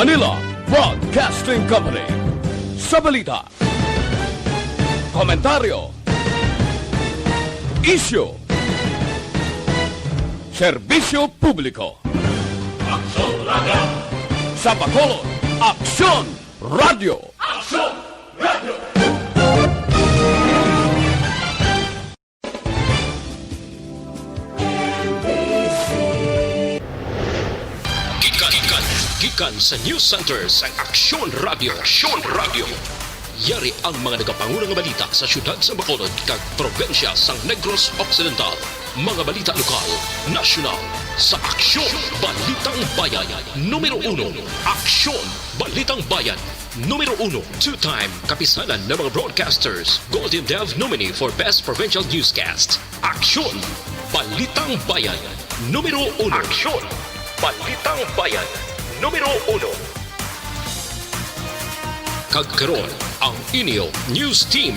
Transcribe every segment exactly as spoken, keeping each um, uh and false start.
Manila Broadcasting Company. Sa balita, komentaryo, isyu, serbisyo publiko. Aksyon Radio. Sa Bacolod, Aksyon Radio. Aksyon Radio. Gikan, gikan, gikan sa News Center sang Aksyon Radio. Aksyon Radio. Yari ang mga nagapanguna nga balita sa siyudad sa Bacolod kag probinsya sang Negros Occidental. Mga balita lokal, nasyonal, sa Aksyon, Balitang Bayan, numero uno. Aksyon, Balitang Bayan, numero uno. Two-time kapisanan ng mga broadcasters, Golden Dove nominee for Best Provincial Newscast. Aksyon, Balitang Bayan, numero uno. Aksyon, Balitang Bayan, numero uno. Kag karon, ang inyo news team.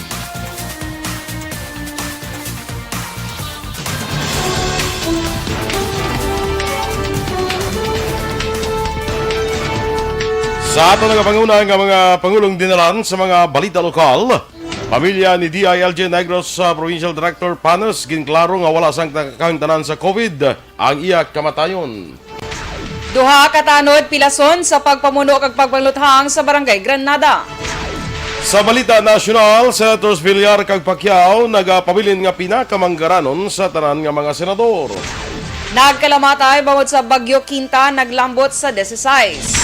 Sa aton nagapanguna nga mga pangulong dinalan sa mga balita lokal, pamilya ni D I L G Negros, ah, Provincial Director Panos, ginklaro nga wala sang ta-, kahangtanan sa COVID ang iya kamatayon. Duha ka tanod pilason sa pagpamuno kag pagpangluthang sa Barangay Granada. Sa balita nasyonal, Senators Villar kag Pacquiao nagapabilin nga pinakamanggaranon sa tanan nga mga senador. Nagkalamatay bangod sa Bagyo Quinta, naglambot sa disisais.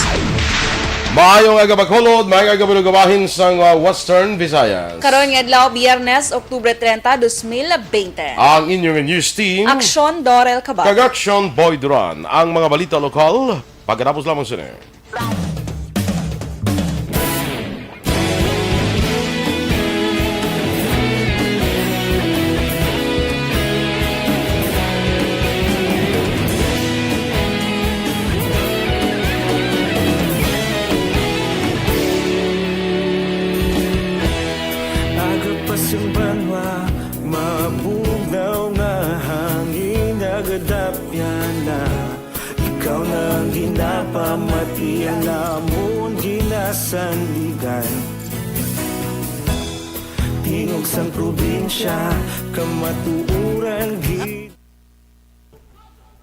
Maayong aga, Bacolod, maayong aga, Bulog, bahin sang, uh, Western Visayas. Karon nga adlaw, Biyernes, Oktubre treinta, dos mil bente. Ang inyong news team, Aksyon Dorel Cabal. Kag Aksyon Boy Duran. Ang mga balita lokal, pagkatapos lamang sini. Aga pa sing banwa, mabugnaw nga hangin, nagadapyan na. Ikaw na ang ginapamati, ang amon ginasandigan. Tingog sang probinsya, kamatuoran gid.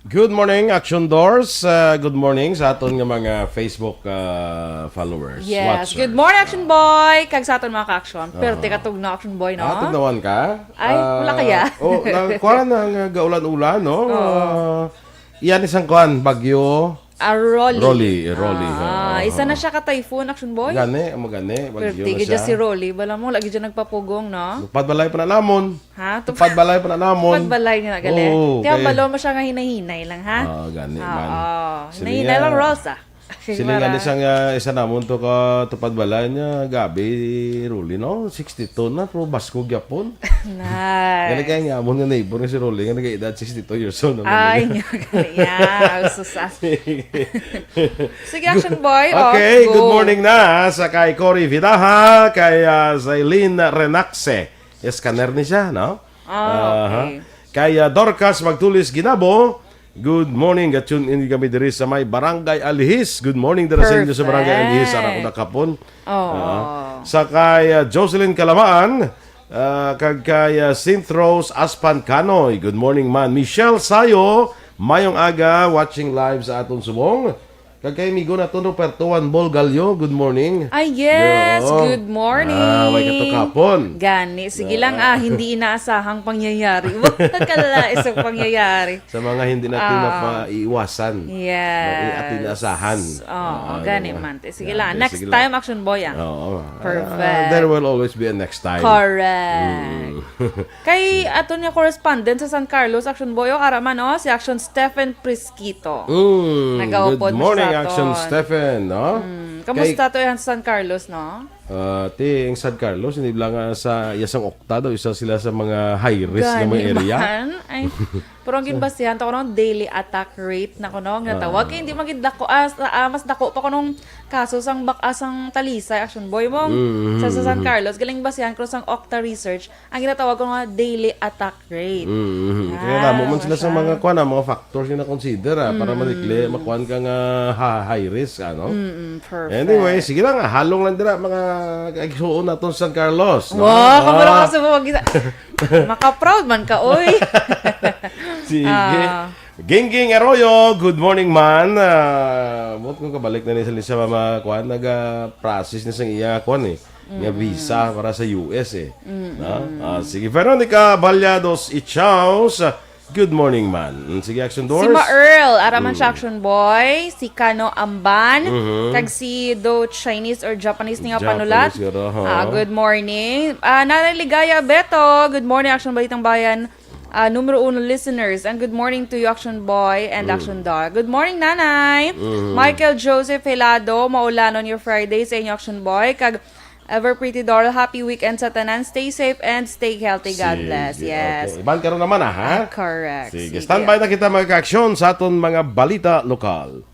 Good morning, Action Doors. Uh, good morning sa aton nga mga Facebook, uh, followers, Yes. watchers. Good morning, Action Boy. Kag sa aton mga ka-action. Perte ka tugnaw, Action Boy, no? Ah, tugnawan ka? Ay, wala Ah, kaya? Oh, nang kuwan ang, uh, gaulan-ulan, no? Oo. Ah, yan isang kuwan, bagyo. Ah, Rolly. Rolly, Rolly, Ah, oo. isa na siya ka typhoon, Action Boy. Gani, amo gani, bagyo Perte na gid siya. Si Rolly. Bala mo, lagi dyan nagpapugong, no? Tupad balay pa na namon. Ha? Tup- Tupad balay pa na namon. Tupad balay nga gali. Oo, Kaya okay. Balo mo siya nga hinay-hinay lang, ha? Oo, gani Oo. man. Sila Hinay-hinay nga, lang, Rosa. sila nga Mara. ni sang, ah, isa namon to ka tupad balay niya, gabi, Rolly, no? Sixty-two na, pero baskog yapon. Nice. Gani kaya nga, amon nga neighbor nga si Rolly, nga nag-edad sixty-two years old naman Ay, niya. nga gali. Yeah, susas. Sige, Action Boy. Oh, Okay, good go. morning na, ha, sa kay Cory Vidaja, kay, ah, Zaylene Renaxe. Scanner ni siya, no? Ah, Aha. okay. Kay, ah, Dorcas Magtulis Ginabo, good morning. Ga-tune in kami diri sa may Barangay Alihis. Good morning diri sa inyo sa Barangay Alihis. Perfect. Ara ko na kapon. Oo. Ah. Sa kay, ah, Jocelyn Kalamaan, ah, kag kay, ah, Saint Rose Aspan Canoy. Good morning, man. Michelle Sayo, mayong aga, watching live sa aton subong. Kag kay amigo naton Roberto Juan Bolgallo, good morning. Ay, yes, Yo. good morning. Ah, may katukapon. Gani, sige lang, Ah. ah, hindi inaasahang pangyayari. Wag ka lang isang pangyayari. Sa mga hindi natin Ah. mapaiiwasan. Yes. Maiatin asahan. Oo, Ah, gani ganun. man. Sige Yeah, lang. okay, Next sige lang. time, Action Boy, ah. Oo. Perfect. Ah, there will always be a next time. Correct. Mm. Kay aton nga correspondent sa San Carlos, Action Boy, o, ara man, oh, si Action Stephen Prisquito. Mm, Nagaupod good morning, sa aton. Action Stephen, no? Mm, kamusta Kay to yan sa San Carlos, no? Ah, ti, ang San Carlos, hindi lang nga sa iya sang okta daw, isa sila sa mga high risk nga mga Gani area. man. Ay, pero ang ginbasihan to, kuno, daily attack rate na kuno, nga Ah. tawag. Kaya hindi magid dako, ah, sa, ah, mas dako pa kunong kaso sang bak-, ah, sang Talisay, Action Boy mo. Mm, Sa, sa San mm, mm. Carlos, galing basihan ko sang okta research, ang ginatawag ko nga daily attack rate. Mm, mm. Kaya Ah, namo man sila sa masya. mga kwan, ah, mga factors nga na-consider, ah, para Mm. malikli, makuan ka nga ha-, high risk, ano? Mm, perfect. Anyway, sige lang, ah, halong lang dira, mga kaigsuon naton sa San Carlos, no? Wow, kamo Ah. lang kasi mo mag-isa. Maka-proud man ka, oy. Sige. Ah. Gingging Arroyo, good morning, man. Ah, buot ko kabalik na ni sa, sa mga kwan, naga-process na sang iya kwan, eh. Nga Mm. visa para sa U S, eh. Mm, Na? mm. Ah, sige, Veronica Ballados Ichaus, ah, good morning, man. Mm, sige, Action Si Doors. Ma Earl, ara man siya, Mm. Action Boy, si Kano Amban, Mhm. kag si Do Chinese or Japanese ni nga Japanese panulat. siguro, ha? Ah, good morning. Ah, Nanay Ligaya Beto, good morning, Action Balitang Bayan. Ah, numero uno listeners, and good morning to you, Action Boy and Mm. Action Dog. Good morning, Nanay. Mhm. Michael Joseph Helado, maulan on your Friday sa inyo, Action Boy. Kag Ever Pretty Doll, happy weekend sa tanan. Stay safe and stay healthy. God Sige. bless. Yes. Okay. Iban karon naman, ah, ha? Ah, correct. Sige. Sige. Standby na kita, mga ka-aksyon, sa aton mga balita lokal.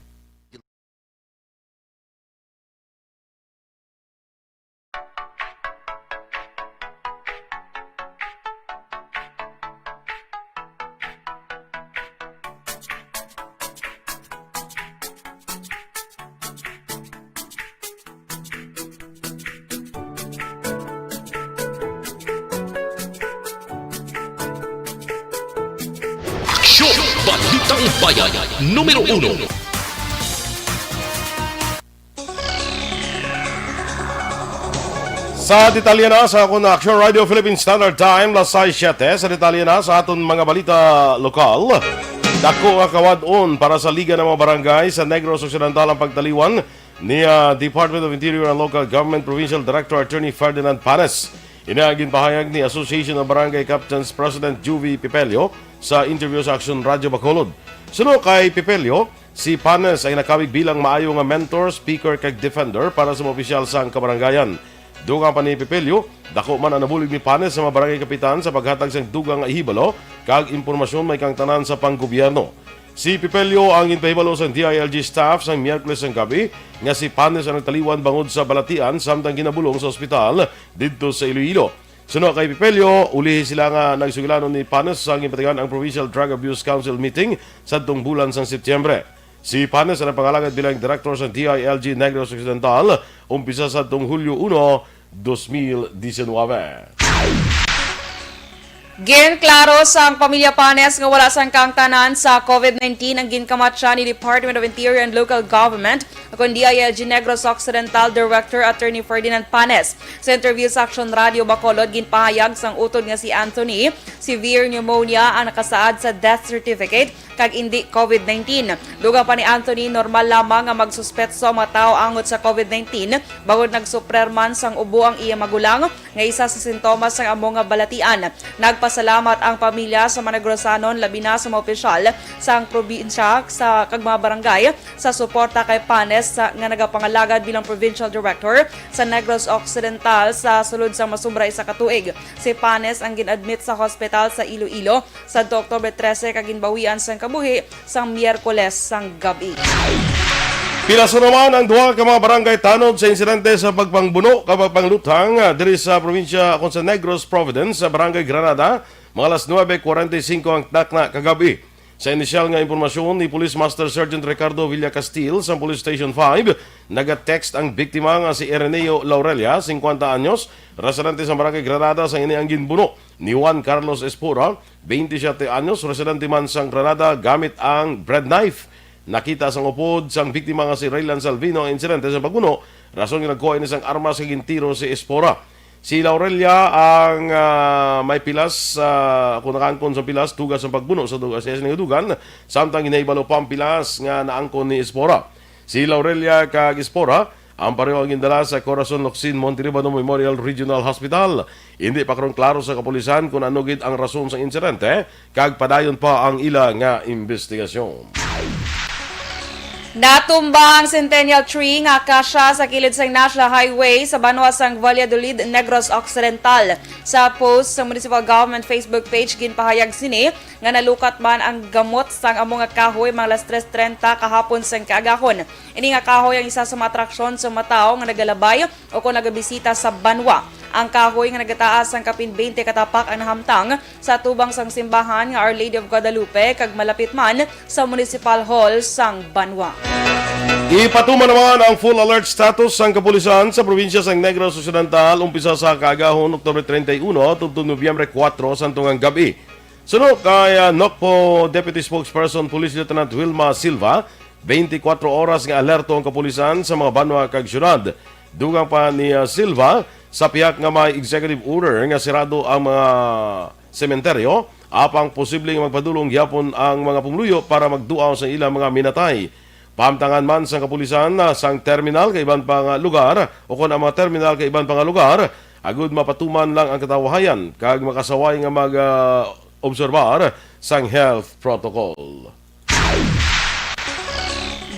Aksyon! Balitang Bayan, numero uno. Sa detalye na sa akon Action Radio Philippine Standard Time, las sais siyete. Sa detalye na sa aton mga balita lokal, dako nga kawad-on para sa Liga ng mga Barangay sa Negros Occidental ang pagtaliwan ni, ah, Department of Interior and Local Government Provincial Director Attorney Ferdinand Panes. Ini ang ginpahayag ni Association of Barangay Captains President Juvie Pipelio sa interview sa Action Radio Bacolod. Suno kay Pipelio, si Panes ay nakawig bilang maayo nga mentor, speaker, kag defender para sa mga opisyal sang kabarangayan. Dugang pa ni Pipelio, dako man ang nabulig ni Panes sa mga barangay kapitan sa paghatag sang dugang nga hibalo kag impormasyon may kaangtanan sa panggobyerno. Si Pipelio ang ginpahibalo sang D I L G staff sang Miyerkules sang gabi nga si Panes ang nagtaliwan bangod sa balatian samtang ginabulong sa ospital didto sa Iloilo. Suno kay Pipelio, ulihi sila nga nagsugilanon ni Panes sa ginpatigayon ang Provincial Drug Abuse Council meeting sadtong bulan sang Setyembre. Si Panes ang nagpangalagad bilang direktor sa D I L G Negros Occidental umpisa sadtong Hulyo uno, dos mil diecinuebe. Ginklaro sang pamilya Panes nga wala sang kaangtanan sa COVID nineteen ang ginkamatyan ni Department of Interior and Local Government, kon D I L G Negros Occidental Director Attorney Ferdinand Panes. Sa interview sa Action Radio Bacolod, ginpahayag sang utod nga si Anthony, severe pneumonia ang nakasaad sa death certificate kag indi COVID nineteen. Dugang pa ni Anthony, normal lamang nga magsuspetso ang mga tawo angot sa COVID nineteen bangod nagsuprer man sang ubo ang iya magulang, nga isa sa sintomas sang amo nga balatian. Nagpasalamat ang pamilya sa mga Negrosanon, labi na sa mga opisyal sang probinsya sa, kag mga barangay sa suporta kay Panes sa, nga nagapangalagad bilang Provincial Director sa Negros Occidental sa sulod sang masubra isa ka tuig. Si Panes ang gin-admit sa hospital sa Iloilo sadto Oktubre trese kag ginbawian sang kabuhi sang Miyerkules sang gabi. Pilaso naman ang duha ka mga barangay tanod sa insidente sa pagpangbuno kag pagpangluthang, ah, diri sa probinsya kon sa Negros Providence, sa Barangay Granada, mga alas nuebe kuwarenta y singko ang takna kagabi. Sa inisyal nga impormasyon ni Police Master Sergeant Ricardo Villacastil sa Police Station five, naga-text ang biktima nga si Ireneo Laurelia, singkwenta anyos, residente sa Barangay Granada, sa ini ang ginbuno ni Juan Carlos Espora, twenty-siyete anyos, residente man sang Granada, gamit ang bread knife. Nakita sang upod sang biktima nga si Raylan Salvino ang insidente sa pagbuno, rason nga nagkuha ini sang armas kag gintiro si Espora. Si Laurelia ang, ah, may pilas, ah, kung nakaangkon sa pilas, tugas ang pagbuno sa duga-, sa iya sini nga dugan, samtang ginahibalo pa ang pilas nga naangkon ni Espora. Si Laurelia kag Espora ang pareho ang gindala sa Corazon Locsin Montelibano Memorial Regional Hospital. Indi pa karon klaro sa kapulisan kung ano gid ang rason sang insidente, kag padayon pa ang ila nga imbestigasyon. Natumba ang centennial tree nga akasya sa kilid sang National Highway sa banwa sang Valladolid, Negros Occidental. Sa post sa Municipal Government Facebook page, ginpahayag sini nga nalukat man ang gamot sang amo nga kahoy mga alas tres trenta kahapon sang kaagahon. Ini nga kahoy ang isa sa mga atraksyon sa mga tawo nga nagalabay o kon nagabisita sa banwa. Ang kahoy nga nagataas sang kapin twenty ka tapak ang nahamtang sa atubang sang simbahan nga Our Lady of Guadalupe kag malapit man sa Municipal Hall sang banwa. Ipatuman naman ang full alert status sang kapulisan sa probinsya sang Negros Occidental umpisa sa kaagahon, Oktubre treinta y uno, tubtob Nobyembre kuwatro, sa tungang gab-i. Suno kay, ah, Nocpo Deputy Spokesperson Police Lieutenant Wilma Silva, twenty-four oras nga alerto ang kapulisan sa mga banwa kag syudad. Dugang pa ni, ah, Silva, sa pihak nga may executive order nga sirado ang mga sementeryo, apang posible nga magpadulong gyapon ang mga pumuluyo para magduaw sa ilang mga minatay. Pahamtangan man sang kapulisan, ah, sang terminal kay iban pa nga lugar, o kon ang mga terminal kay iban pa nga lugar, agud mapatuman lang ang katawahayan kag makasaway nga mag, ah, obserbar sang health protocol.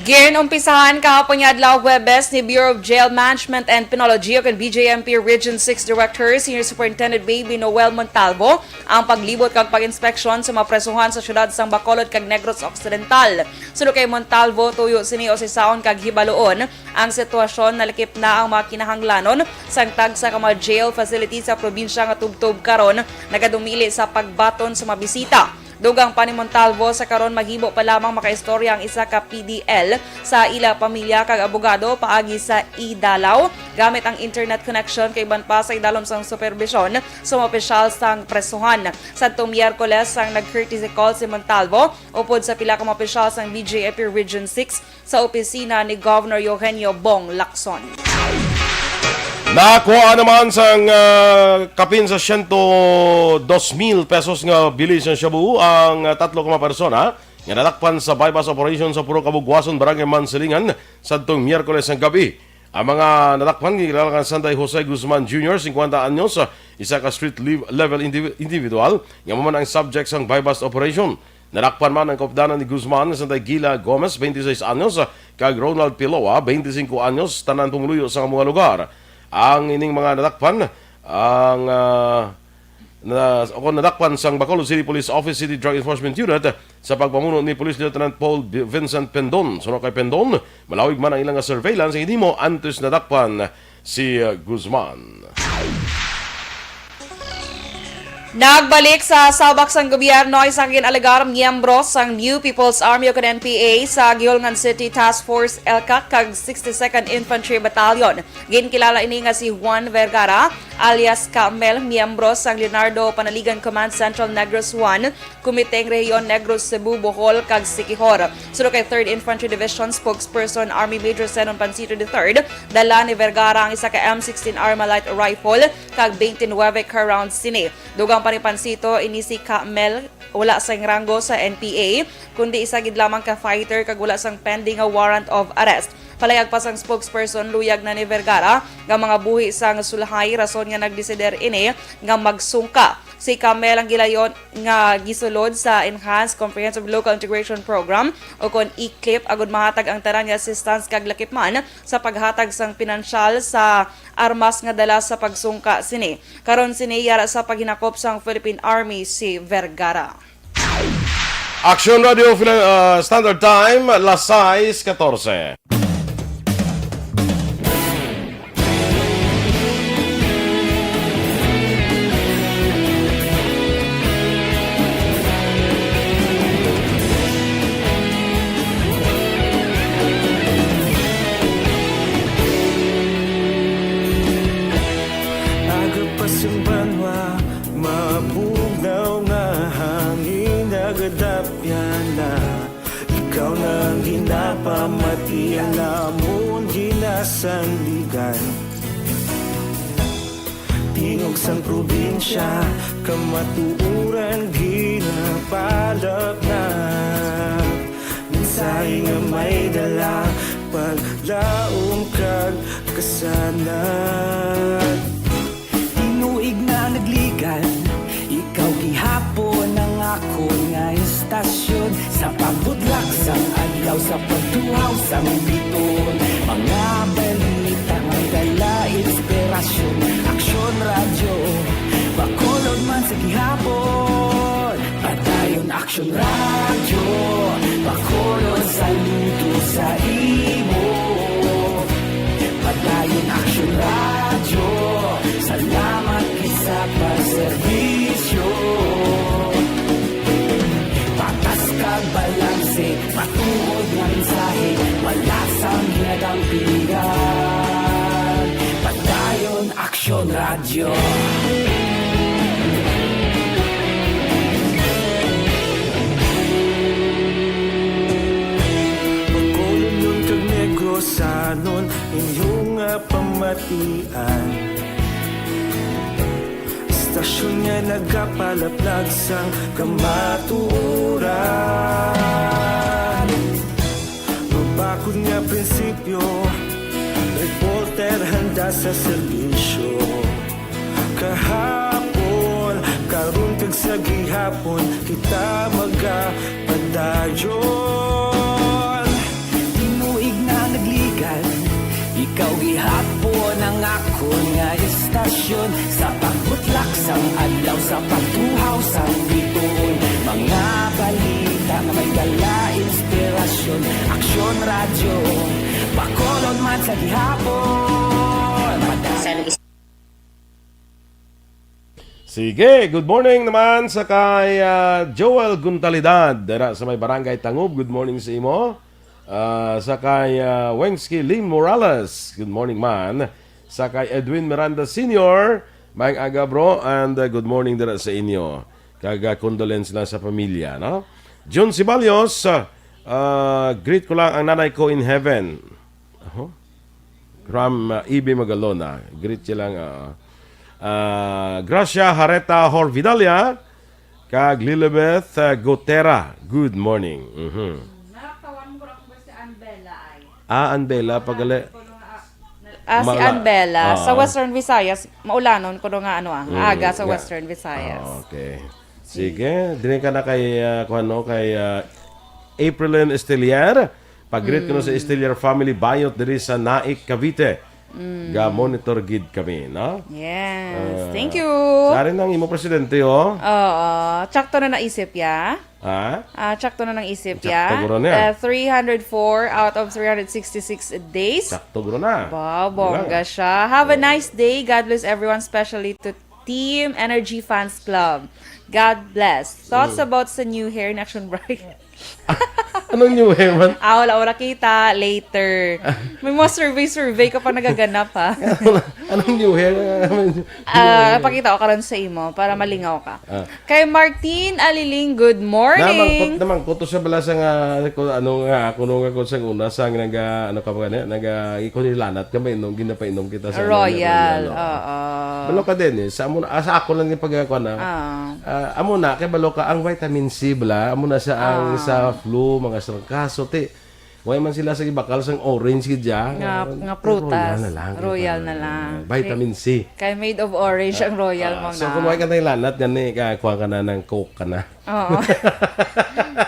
Ginumpisahan kahapon nga adlaw, Huwebes, ni Bureau of Jail Management and Penology o kon B J M P Region six Director Senior Superintendent Baby Noel Montalvo ang paglibot kag pag-inspeksyon sa mga presohan sa siyudad sang Bacolod kag Negros Occidental. Suno kay Montalvo, tuyo sini usisaon kag hibaluon ang sitwasyon. Nalakip na ang mga kinahanglanon sang tagsa ka mga jail facility sa probinsya nga tubtob karon nagadumili sa pagbaton sa mga bisita. Dugang pa ni Montalvo, sa karon mahimo pa lamang makaistorya ang isa ka P D L sa ila pamilya kag abogado paagi sa e-dalaw gamit ang internet connection kay iban pa sa idalom sang superbisyon sa mga opisyal sang presohan. Sadtong Miyerkules ang nag-courtesy call si Montalvo upod sa pila ka mga opisyal sang B J M P Region six sa opisina ni Governor Eugenio Bong Lacson. Nakuha naman sang, ah, kapin sa siyento dos mil pesos nga bili sang shabu ang, ah, tatlo ka mga persona nga nadakpan sa buy-bust operation sa Purok Kabugwason, Barangay Mansilingan, sadtong Miyerkules sang gab-i. Ang mga nadakpan ginkilala kang Sanday Jose Guzman Junior, singkwenta anyos, isa ka street lev-, level indivi-, individual nga amo man ang subject sang buy-bust operation. Nadakpan man ang kaupdanan ni Guzman nga Sanday Gila Gomez, twenty-seis anyos, kag Ronald Piloa, twenty-cinco anyos, tanan pumuluyo sa mga lugar. Ang ining mga nadakpan, ang, ah, na, o kon nadakpan sang Bacolod City Police Office City Drug Enforcement Unit sa pagpamuno ni Police Lieutenant Paul B-, Vincent Pendon. Suno kay Pendon, malawig man ang ilang surveillance nga ginhimo antes nadakpan si, uh, Guzman. Nagbalik sa sabak sang gobyerno isa ka gin-alegar miyembro sang New People's Army o kon N P A sa Guihulngan City Task Force ELCAC kag sixty-second Infantry Battalion. Ginkilala ini nga si Juan Vergara alias Kamel, miyembro sang Leonardo Panaligan Command Central Negros one, Kumiteng Rehiyon Negros, Cebu, Bohol, kag Siquijor. Suno kay Third Infantry Division Spokesperson Army Major Zenon Pancito the third, dala ni Vergara ang isa ka M sixteen Armalite rifle kag twenty-nine ka rounds sini. Dugang pa ni Pancito, ini si Kamel wala sang ranggo sa N P A, kundi isa gid lamang ka fighter kag wala sang pending nga warrant of arrest. Palayag pa sang spokesperson, luyag na ni Vergara nga mga buhi sang sulhay, rason nga nagdesider ini nga magsungka. Si Kamel ang gilayon nga gisulod sa Enhanced Comprehensive Local Integration Program o kon E-CLIP agud mahatag ang tanan nga assistance kag lakip man sa paghatag sang pinansyal sa armas nga dala sa pagsungka sini. Karon sini yara sa paghinakop sang Philippine Army si Vergara. Action Radio Fina-, ah, Standard Time, las sais katorse. Aga pa sa banwa, mabugnaw nga hangin nagadapyan na. Ikaw na ang ginapamati, ang amon ginasandigan. Tingog sang probinsya, kamatuoran ginapalapnat. Mensahe nga may dala, paglaom kag kasanag. Tinuig na nagligan, ikaw gihapon ang akon nga istasyon. Sa pagbudlak sang Daw sa pagtuhaw sang biton, mga balita may dala inspirasyon. Aksyon Radyo, Bacolod man sa gihapon. Padayon Aksyon Radyo, Bacolod saludo sa imo. Padayon Aksyon Radyo, salamat gid sa pagserbisyo. Patas kag balanse, matuod nga mensahe, wala sang ginadampigan. Padayon Aksyon Radyo. Bacolodnon kag Negrosanon, inyo nga pamatian. Istasyon nga nagapalaplag sang kamatuoran. Mabakod nga prinsipyo, reporter handa sa serbisyo. Kahapon, karon kag sa gihapon, kita magapadayon. Tinuig na nagligan, ikaw gihapon ang akon nga istasyon. Sa pagbutlak sang adlaw, sa pagtuhaw sang bituon, mga balita nga may dala inspirasyon. Aksyon Radyo, Bacolod man sa gihapon. Sa Sige, good morning naman sa kay ah, Joel Guntalidad dira sa may Barangay Tangub. Good morning sa imo. Ah, sa kay ah, Wengski Lim Morales. Good morning man. Sa kay Edwin Miranda Senior, maayong aga bro and ah, good morning dira sa inyo. Kag ah, condolence lang sa pamilya, no? Jun Siballos, ah, ah, greet ko lang ang nanay ko in heaven. Aho. From uh, E B Magalona. Greet siya lang. Uh, uh, Gracia Hareta Horvidalia kag Lilibeth uh, Gotera. Good morning. Mhm. Naraktawan mo ko lang kung si Ann Bella ay. Ah, Ann Bella, pagali. Ah, si Mala- Ann Bella. Sa Ah. Western Visayas, maulanon kuno nga ano ah, Mm, aga sa nga. Western Visayas. Ah, okay. Sige, diri ka na kay uh, kuan, no, kay uh, Aprilyn Estelier. Pag-greet ko na sa Estelier family, bayot diri sa Naik, Cavite. Ga-monitor gid kami, no? Yes. Ah, Thank you. Sa rin ang imo presidente, oh. Oo. Tsakto na naisip ya. Ha? Ah, tsakto na nang isip ya. Tsakto guro niya. Uh, three hundred four out of three hundred sixty-six days. Tsakto guro na. Ba, bongga siya. Have a nice day. God bless everyone, especially to Team Energy Fans Club. God bless. Thoughts Mm. about sa new hair ni Action Bright? Anong new hair man? Ah, wala, wala kita. Later. May mga survey-survey ka pa nagaganap, ha? Anong new hair? Ah, pakita ko karon sa imo para malingaw ka. Ah. Kay Martin Aliling, good morning. Namangkot, namangkot to siya bala sa nga, kung ano nga, kuno nga kung sa una, sa nga naga, ano ka ba nga, naga, ikaw nilanat ka, mainom, ginapainom kita sa Royal, ano, Royal, oo. Balo ka, Dennis, sa amo na, ah, sa ako lang yung pagkakuha na. Oo. Ah, amo na, kay balo ka, ang vitamin C bala, amo na sa ang Ah. sa flu, mga sangkaso, ti, way man sila sa gibakal sang orange gid ya. Nga, Ah, nga prutas. Royal na lang, Royal kay na lang. Vitamin C. Kay made of orange ang Royal, Ah, ma'am, so na. Kung way ka na ilanat, gani, ka, kuha ka na ng Coke ka na. Oo.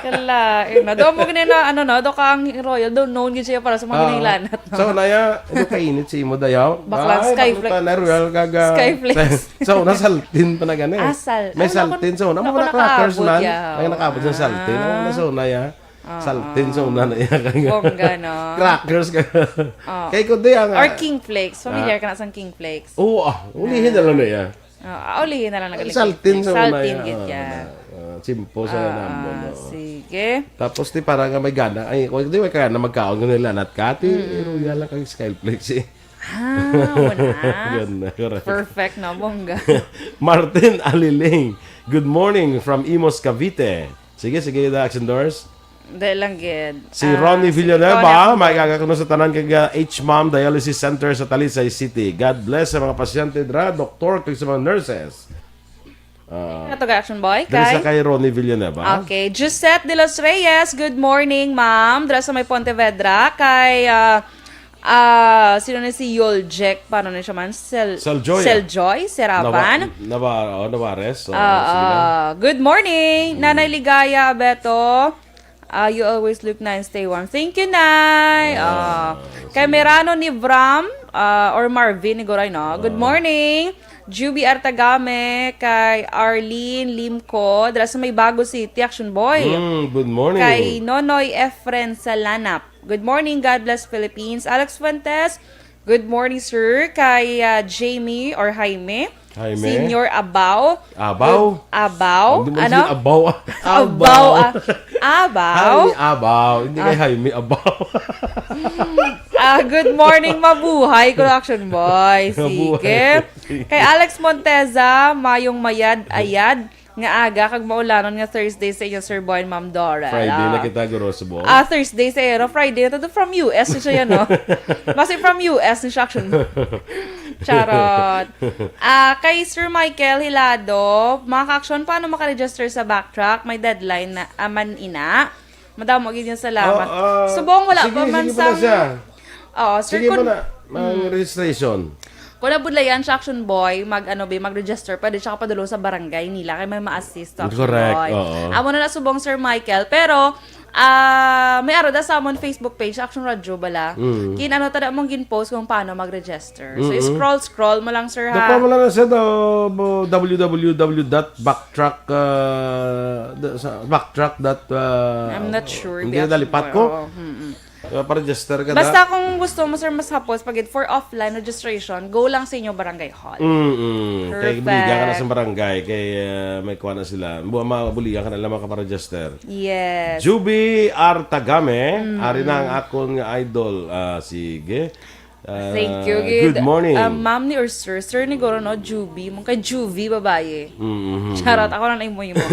Kala, eh, na. Do mo gani na, ano na, do ka ang Royal, do known gid siya para sa mga Ah. ginailanat, no? So, naya, ano kainit si imo dayaw? Bakla, Ay, Skyflex. Bakla na Royal, kaga. Skyflex. So, na saltin pa na gani. Ah, sal-, May ano, saltin, so, na ako mga crackers nakaabot, man. Yeah. Ay, nakaabot sa saltin. Ah. Ano na, so, naya? Ah, Saltin sa una na iya. Bongga, no? Crackers ka. Oh. Kay ko di ang, Or ah, King Flakes. Familiar ah. ka na sa King Flakes? Oo, ah. Ulihin na lang na iya. Oh, ah, ulihin na lang nagaligid. Saltin sa una Saltin iya. gid Ah, iya. ah, simple sa Ah, namon, ah, no? sige. Tapos di para nga may gana. Ay, kung di may gana magkaon nga nilanat ka, ti, Mm. iruya lang kag Sky Flakes, eh. Ah, wala. Ganda, correct. Perfect, no? Bongga. Martin Aliling, good morning from Imus, Cavite. Sige, sige, the action doors. Hindi lang gid. Si Ah, Ronnie si Villanueva, Ronnie Villanueva. May aga kuno sa tanan kag, ah, H-Mom Dialysis Center sa Talisay City. God bless sa mga pasyente dra, doktor, kag sa mga nurses. Ah, Ano to, Action Boy? diri sa Kay? kay Ronnie Villanueva. Okay. Gisette de los Reyes, good morning, ma'am. Dira sa may Pontevedra. Kay, ah, ah, sino ni si Yoljek? Paano na siya man? Sel-, Seljoy. Seljoy Serapan? Nava-, Nava-, oh, Navares. Oh, Ah, sige na. ah. Good morning, Mm. Nanay Ligaya Abeto. Ah, you always look nice, stay warm. Thank you, Nay. Ah, Ah, kay sige. Merano ni Vram, ah, or Marvin ni Goray, no? Good Ah. morning. Juby Artagame, kay Arlene Limco, dira sa may Bago City, Action Boy. Mm, good morning. Kay Nonoy Efren Salanap. Good morning, God bless Philippines. Alex Fuentes, good morning, sir. Kay, ah, Jamie or Jaime. Jaime. Senior Abao. Abao? Good, Abao? Hindi mo Ano? Sige, Abao. Abao, ah, Abao? Jaime Abao. Hindi kay Ah. Jaime Abao. Ah, good morning, mabuhay, Production Boy. Mabuhay. Sige. Kay Alex Monteza, mayong mayad-ayad nga aga kag maulanon nga Thursday sa inyo, Sir Boy and Ma'am Dora. Friday na Ah. kita, guro, subong. Ah, Thursday sa ero, Friday na to. From U S siya, no? Basi from U S ni siya, action. Charot. Ah, kay Sir Michael Hilado, mga ka-action, paano makaregister sa Backtrack? May deadline na, ah, man ina. Madamo gid yung salamat. Ah, ah, Subong, wala sige, pa man sige pala sang siya. Oo, sir, Sige kun pala, ang Hmm. registration. Kung nabudlayan siya, action boy, mag, ano, be, mag-register, pwede siya kapadulong sa barangay nila, kay may ma-assist to, action Correct, boy. Oo. Amo na na subong, Sir Michael. Pero, ah, may ara da sa amon Facebook page, Action Radio bala. Mm. Kin, ano, tada mong gin-post kung paano mag-register. So, Mm-mm. scroll, scroll mo lang, sir, ha? Dako mo lang na siya daw, mo, W W W dot backtrack, ah, da-, sa backtrack dot, ah, I'm not sure, hindi na biya-, nalipat ko. Oo, mm-mm. Ah, pa-register ka Basta na. kung gusto mo, sir, mas hapos, pag it for offline registration, go lang sa inyo barangay hall. Mm-mm. Kay Perfect. Buligan ka na sa barangay, kay, ah, may kuha na sila. Bu-, ma-, buligan ka na lang makaparegister. Yes. Juby Artagame, Mm-mm. ari na ang akon nga idol. Ah, sige. Ah, Thank you, gid. Good morning. Ah, ma'am ni or sir? Sir ni guro, no? Juvie. Mong kay Juvie, babae. Mm-hmm. Charot, ako lang na imo-imo.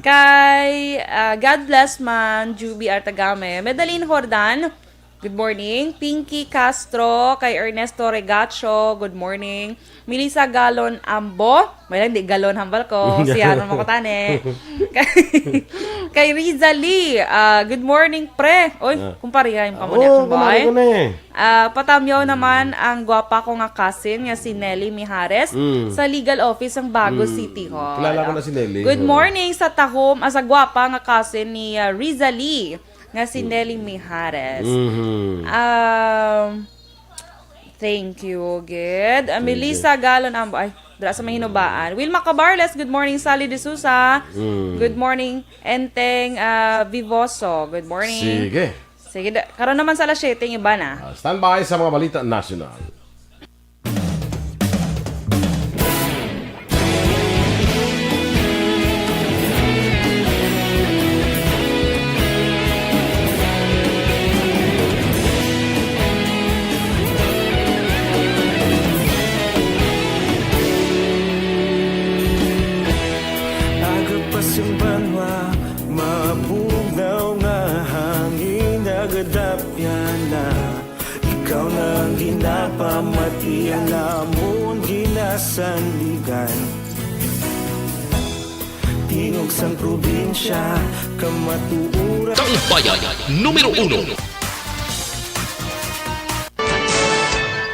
Kay, ah, God bless man, Juvie Artagame. Medalyn Jordan, good morning. Pinky Castro, kay Ernesto Regacho, good morning. Melissa Galon Ambo, may lang di galon hambal ko, si Aaron Makutane. Kay, kay Riza Lee, ah, good morning, pre. Oy, Ah. kumpare, yung Oo, kamunya, kumpare kumpare. ko na eh. Ah, patamyaw naman ang gwapa ko nga cousin nga si Nelly Mijares Mm. sa legal office ng Bago Mm. City Hall. Kilala ko na si Nelly. Good Oo. morning sa tahom, ah, sa gwapa nga cousin ni, ah, Riza Lee, nga si Mm. Nelly Mijares. Mhm. Um, thank you, gid. Ah, Thank you. Melissa Galon Ambo, ay, dira sa Mahinubaan. Wilma Cabarles, good morning. Sally De Sousa, Mm. good morning. Enteng, ah, Vivoso, good morning. Sige. Sige, da-, karon naman sa alas siyete, yung iba na. Ah, standby sa mga balita nasyonal. Aga pa sing banwa, mabugnaw nga hangin, nagadapyan na. Ikaw na ang ginapamati, ang amon ginasandigan. Tingog sang probinsya, kamatuoran. Taumbayan numero uno.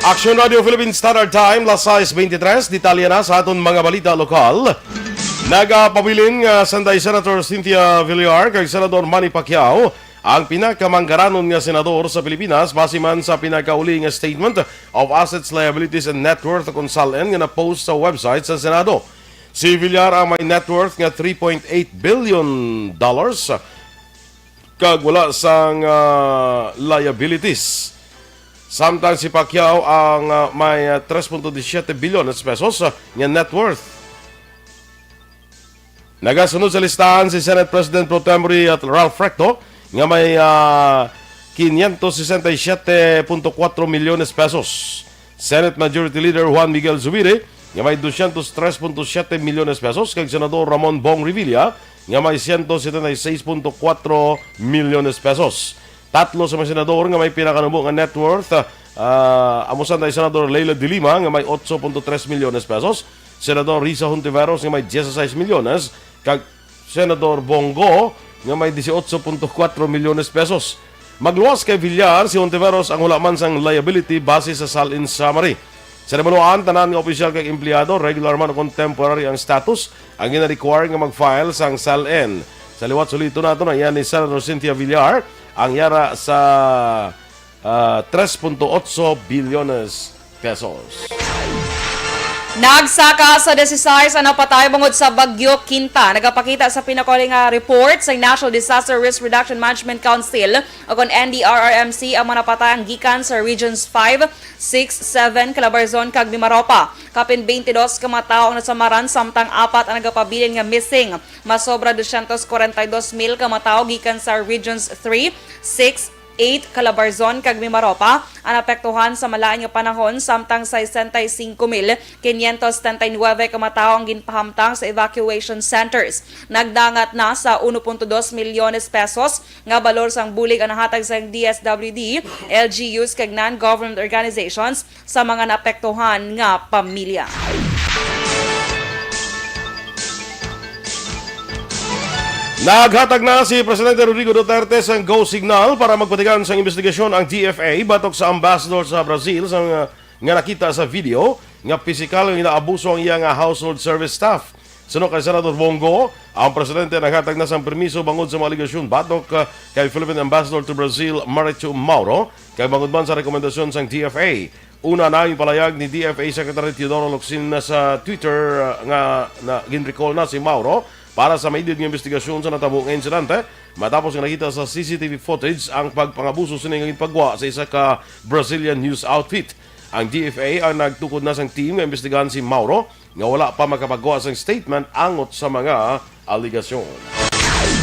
Action Radio Philippine Standard Time, las sais veintitrés. Detalye na sa aton mga balita lokal. Nagapabilin nga Sanday Senator Cynthia Villar kag Senador Manny Pacquiao ang pinakamanggaranon nga senador sa Pilipinas base man sa pinakauli nga Statement of Assets, Liabilities, and Net Worth, kon SALN, nga na-post sa website sa Senado. Si Villar ang may net worth nga three point eight billion dollars, kag wala sang, ah, liabilities. Samtang si Pacquiao ang, ah, may, ah, tres punto disisiete bilyones pesos, ah, nga net worth. Nagasunod sa listahan si Senate President Pro Tempore at Ralph Recto nga may, ah, quinientos sesenta y siete punto cuatro millones pesos. Senate Majority Leader Juan Miguel Zubiri nga may doscientos tres punto siete millones pesos, kag Senador Ramon Bong Revilla nga may ciento setenta y seis punto cuatro millones pesos. Tatlo sa mga senador nga may pinakanubo nga net worth, ah, amo sanday Senador Leila de Lima nga may otso punto tres milyones pesos, Senador Risa Hontiveros nga may dieciséis milyones, kag Senador Bong Go nga may dieciocho punto cuatro milyones pesos. Magluwas kay Villar si Hontiveros ang wala man sang liability base sa SALN summary. Sa nabaluan, tanan nga opisyal kag empleyado, regular man o kon temporary ang status, ang gina-require nga mag-file sang SALN. Sa liwat, suliton nato na yan ni Senator Cynthia Villar, ang yara sa, ah, tres punto otso bilyones pesos. Nagsaka sa disisais ang napatay bangod sa Bagyo Quinta. Nagapakita sa pinakahuli nga report sa National Disaster Risk Reduction Management Council o kon N D R R M C ang mga napatay ang gikan sa Regions five, six, seven, Calabarzon kag Mimaropa. Kapin twenty-dos ka mga tawo ang nasamaran, samtang apat ang nagapabilin nga missing. Masobra dosyentos kwarenta y dos mil ka mga tawo gikan sa Regions three, six, eight, Calabarzon kag Mimaropa ang naapektuhan sa malain nga panahon, samtang sesenta y cinco mil quinientos setenta y nuebe ka mga tawo ang ginpahamtang sa evacuation centers. Nagdangat na sa uno punto dos milyones pesos nga balor sang bulig ang nahatag sang D S W D, L G Us kag non-government organizations sa mga naapektuhan nga pamilya. Naghatag na si Presidente Rodrigo Duterte sang go signal para magpatigayon sang investigasyon ang D F A batok sa ambassador sa Brazil sang, uh, nga nakita sa video nga pisikal nga ginaabuso ang iya nga household service staff. Suno kay Senador Bong Go, ang presidente naghatag na sang permiso bangod sa mga alegasyon batok, uh, kay Philippine Ambassador to Brazil, Marichu Mauro, kag bangod man sa rekomendasyon sang D F A. Una na ang palayag ni D F A Secretary Teodoro Locsin na sa Twitter, uh, nga na, ginrecall na si Mauro para sa maidid nga investigasyon sa natabo nga insidente, matapos nga nakita sa C C T V footage ang pagpangabuso sini nga ginpagwa sa isa ka Brazilian news outfit. Ang D F A ang nagtukod na sang team nga imbestigahan si Mauro, nga wala pa makapagwa sang statement angot sa mga alegasyon.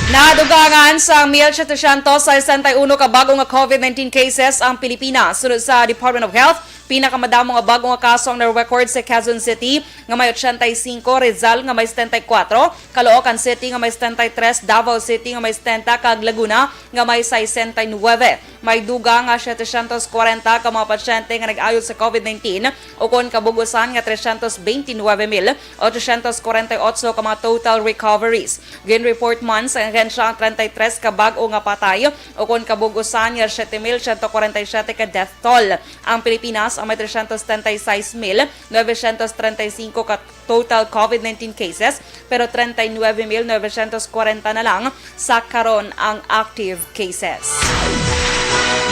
Nadugangan sa mil setecientos sesenta y uno ka bag-o nga COVID nineteen cases ang Pilipinas. Sunod sa Department of Health, pinakamadamo nga bag-o nga kaso ang na-record sa Quezon City, nga may ochenta y cinco, Rizal nga may setenta y kuwatro, Caloocan City nga may setenta y tres, Davao City nga may setenta, kag Laguna nga may sesenta y nuebe. May dugang nga setecientos kwarenta ka mga pasyente nga nag-ayo sa COVID nineteen, ukon kabug-usan nga trescientos veintinuebe mil ochocientos kwarenta y otso ka mga total recoveries. Gin-report man sa ahensya ang treinta y tres ka bag-o nga patay, ukon kabug-usan nga siete mil siyento kwarenta y siyete ka death toll. Ang Pilipinas ang may trescientos setenta y seis mil novecientos treinta y cinco ka total COVID nineteen cases, pero treinta y nuebe mil novecientos kwarenta na lang sa karon ang active cases.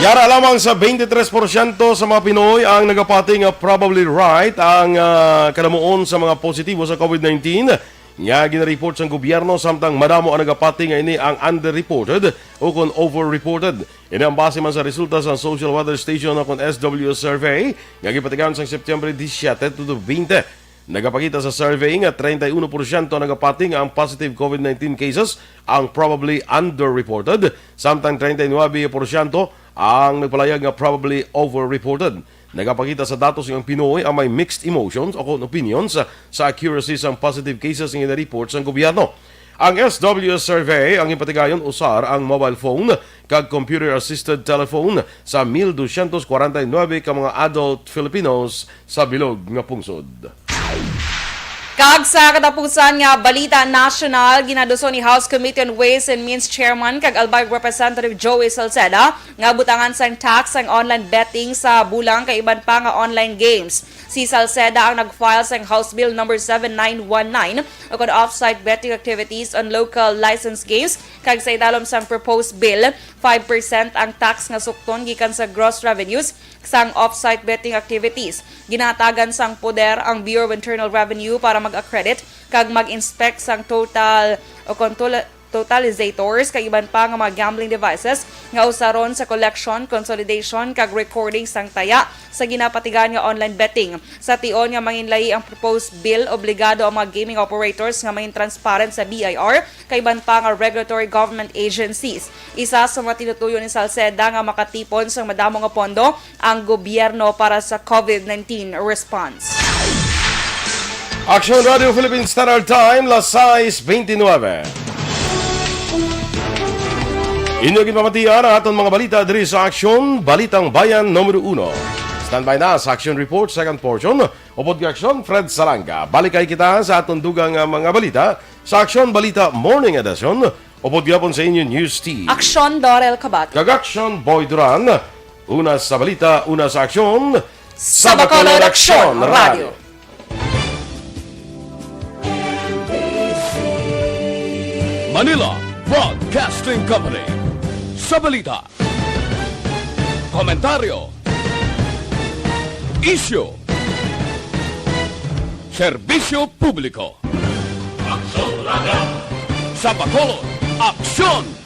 Yara lamang sa twenty-three porsyento sa mga Pinoy ang nagapati nga probably right ang, ah, kadamuon sa mga positibo sa COVID nineteen nga ginareport sang gobyerno, samtang madamo ang nagapati nga ini ang underreported o kon overreported. Ini ang base man sa resulta sa Social Weather Station o kon S W S survey nga gipatigayon sang September disisiete to twenty. Nagapakita sa survey nga treinta y uno porsyento ang nagapati nga ang positive COVID nineteen cases ang probably underreported, samtang treinta y nuebe porsyento ang nagpalayag nga probably overreported. Nagapakita sa datos nga ang Pinoy ang may mixed emotions o kon opinions sa accuracy sang positive cases nga gina-report sang gobyerno. Ang S W S survey ang ginpatigayon usar ang mobile phone kag computer-assisted telephone sa mil dosyentos kwarenta y nuebe ka mga adult Filipinos sa bilog nga pungsod. Kag sa katapusan nga balita nasyonal, ginaduso ni House Committee on Ways and Means Chairman kag Albay Representative Joey Salceda nga butangan sang tax ang online betting sa bulang kag iban pa nga online games. Si Salceda ang nag-file sang House Bill number seven nine one nine, ukon off-site betting activities on local licensed games, kag sa idalom sang proposed bill, five percent ang tax nga sukton gikan sa gross revenues sang off-site betting activities. Ginahatagan sang poder ang Bureau of Internal Revenue para mag-accredit kag mag-inspect sang total o kon tol-, totalizators kag iban pa nga mga gambling devices nga usaron sa collection, consolidation, kag recording sang taya sa ginapatigayon nga online betting. Sa tion nga manginlayi ang proposed bill, obligado ang mga gaming operators nga mangin transparent sa B I R kag iban pa nga regulatory government agencies. Isa sa mga tinutuyo ni Salceda nga makatipon sang madamo nga pondo ang gobyerno para sa COVID nineteen response. Aksyon Radio Philippine Standard Time, las sais veintinuebe. Inyo ginpamatian ang aton mga balita diri sa Aksyon, Balitang Bayan numero uno. Standby na sa Aksyon Report, second portion. Upod kay Aksyon, Fred Salanga. Balik kay kita sa aton dugang nga mga balita sa Aksyon Balita Morning Edition. Upod gyapon sa inyo, News Team. Aksyon, Dorel Kabat. Kag Aksyon, Boy Duran. Una sa balita, una sa aksyon. Sa Bacolod Aksyon Radio. Manila, Broadcasting Company. Sa balita, komentaryo, isyu, serbisyo publiko. Sa Bacolod, aksyon!